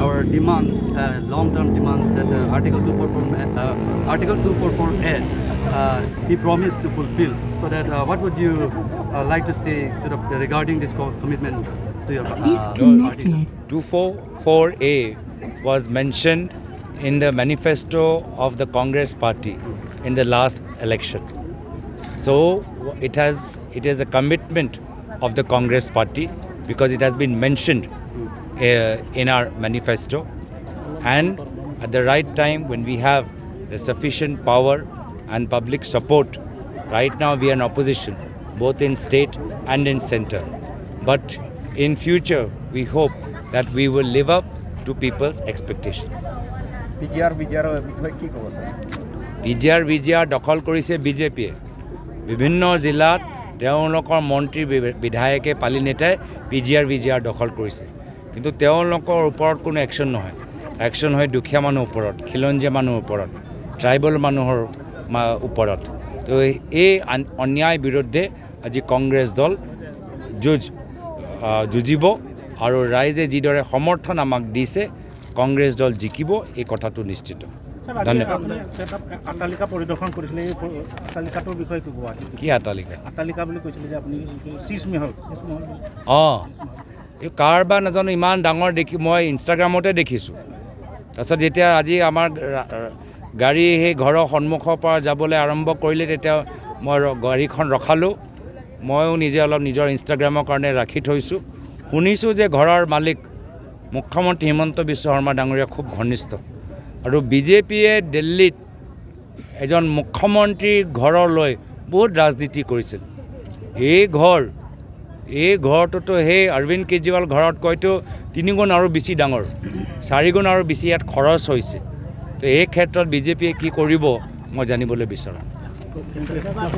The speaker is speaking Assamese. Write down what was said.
our demands, long-term demands that Article 244, Article 244A, he promised to fulfill. So that what would you like to say to the, regarding this commitment to your party? Disconnected. 244A was mentioned in the manifesto of the Congress party in the last election. So it is a commitment of the Congress party because it has been mentioned in our manifesto, and at the right time, when we have the sufficient power and public support. Right now we are in opposition, both in state and in center, but in future we hope that we will live up to people's expectations. PGR ভিজিআৰৰ বিষয়ে কি ক'ব ছাৰ? পিজিআৰ ভিজিআৰ দখল কৰিছে বিজেপিয়ে। বিভিন্ন জিলাত তেওঁলোকৰ মন্ত্ৰী, বিধায়কে, পালি নেতাই পিজিআৰ ভিজিআৰ দখল কৰিছে। কিন্তু তেওঁলোকৰ ওপৰত কোনো একশ্যন নহয়। একশ্যন হয় দুখীয়া মানুহৰ ওপৰত, খিলঞ্জীয়া মানুহৰ ওপৰত, ট্ৰাইবেল মানুহৰ ওপৰত। তো এই অন্যায় বিৰুদ্ধে আজি কংগ্ৰেছ দল যুঁজিব আৰু ৰাইজে যিদৰে সমৰ্থন আমাক দিছে, কংগ্ৰেছ দল জিকিব, এই কথাটো নিশ্চিত। ধন্যবাদ। আপুনি এটা অট্টালিকা পৰিদৰ্শন কৰিছিলে, এই অট্টালিকাটোৰ বিষয়ে কি ক'ব আজি? কি অট্টালিকা? অট্টালিকা বুলি কৈছিলে যে আপুনি, চীজ মহল, চীজ মহল বুলি। অঁ, এই কাৰ বা নাজানো, ইমান ডাঙৰ দেখি মই ইনষ্টাগ্ৰামতে দেখিছোঁ। তাৰপিছত যেতিয়া আজি আমাৰ গাড়ী সেই ঘৰৰ সন্মুখৰ পৰা যাবলৈ আৰম্ভ কৰিলে, তেতিয়া মই গাড়ীখন ৰখালোঁ। ময়ো নিজে অলপ নিজৰ ইনষ্টাগ্ৰামৰ কাৰণে ৰাখি থৈছোঁ। শুনিছোঁ যে ঘৰৰ মালিক মুখ্যমন্ত্ৰী হিমন্ত বিশ্ব শৰ্মা ডাঙৰীয়া খুব ঘনিষ্ঠ আৰু বিজেপিয়ে দিল্লীত এজন মুখ্যমন্ত্ৰীৰ ঘৰলৈ বহুত ৰাজনীতি কৰিছিল। এই ঘৰটোতো সেই অৰবিন্দ কেজৰিৱাল ঘৰতকৈতো তিনিগুণ আৰু বেছি ডাঙৰ, চাৰিগুণ আৰু বেছি ইয়াত খৰচ হৈছে। তো এই ক্ষেত্ৰত বিজেপিয়ে কি কৰিব, মই জানিবলৈ বিচাৰোঁ।